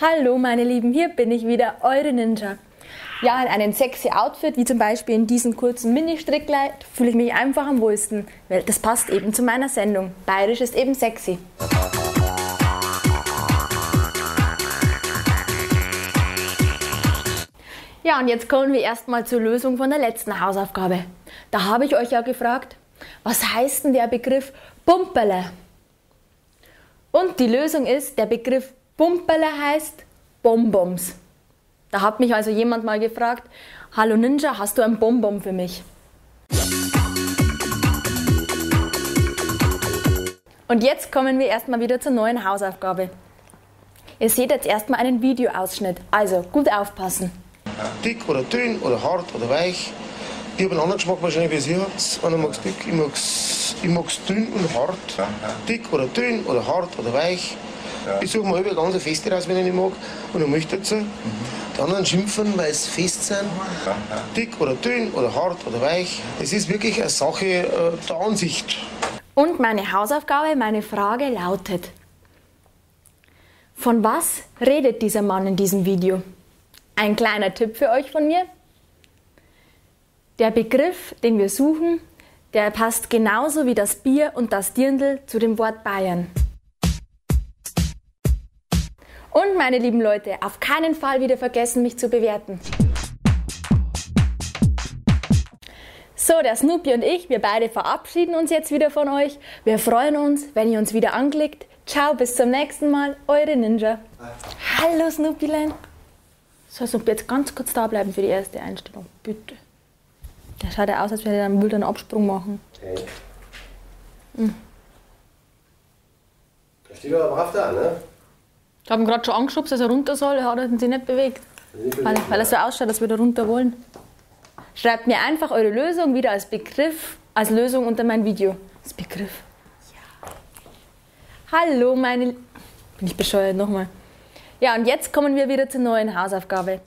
Hallo meine Lieben, hier bin ich wieder, eure Ninja. Ja, in einem sexy Outfit, wie zum Beispiel in diesem kurzen Mini-Strickkleid, fühle ich mich einfach am wohlsten, weil das passt eben zu meiner Sendung. Bayerisch ist eben sexy. Ja, und jetzt kommen wir erstmal zur Lösung von der letzten Hausaufgabe. Da habe ich euch ja gefragt, was heißt denn der Begriff Pumperle? Und die Lösung ist, der Begriff Pumperle heißt Bonbons. Da hat mich also jemand mal gefragt, hallo Ninja, hast du ein Bonbon für mich? Und jetzt kommen wir erstmal wieder zur neuen Hausaufgabe. Ihr seht jetzt erstmal einen Videoausschnitt, also gut aufpassen. Dick oder dünn oder hart oder weich. Ich habe einen anderen Geschmack wahrscheinlich, wie ihr habt. Einer mag's dick, ich mag's dünn und hart. Dick oder dünn oder hart oder weich. Ich suche mir immer ganz eine feste raus, wenn ich nicht mag. Und dann möchte ich dazu. Die anderen schimpfen, weil es fest sind. Dick oder dünn oder hart oder weich. Es ist wirklich eine Sache der Ansicht. Und meine Hausaufgabe, meine Frage lautet: Von was redet dieser Mann in diesem Video? Ein kleiner Tipp für euch von mir. Der Begriff, den wir suchen, der passt genauso wie das Bier und das Dirndl zu dem Wort Bayern. Und meine lieben Leute, auf keinen Fall wieder vergessen, mich zu bewerten. So, der Snoopy und ich, wir beide verabschieden uns jetzt wieder von euch. Wir freuen uns, wenn ihr uns wieder anklickt. Ciao, bis zum nächsten Mal, eure Ninja. Hallo Snoopylein. So, Snoopy, jetzt ganz kurz da bleiben für die erste Einstellung, bitte. Der schaut ja aus, als würde er einen wilden Absprung machen. Okay. Mhm. Da steht aber brav da, ne? Ich habe ihn gerade schon angeschubst, dass er runter soll, er hat sich nicht bewegt. Weil er so ausschaut, als würde er runter wollen. Schreibt mir einfach eure Lösung wieder als Begriff, als Lösung unter mein Video. Als Begriff. Ja. Hallo meine... Bin ich bescheuert nochmal. Ja, und jetzt kommen wir wieder zur neuen Hausaufgabe.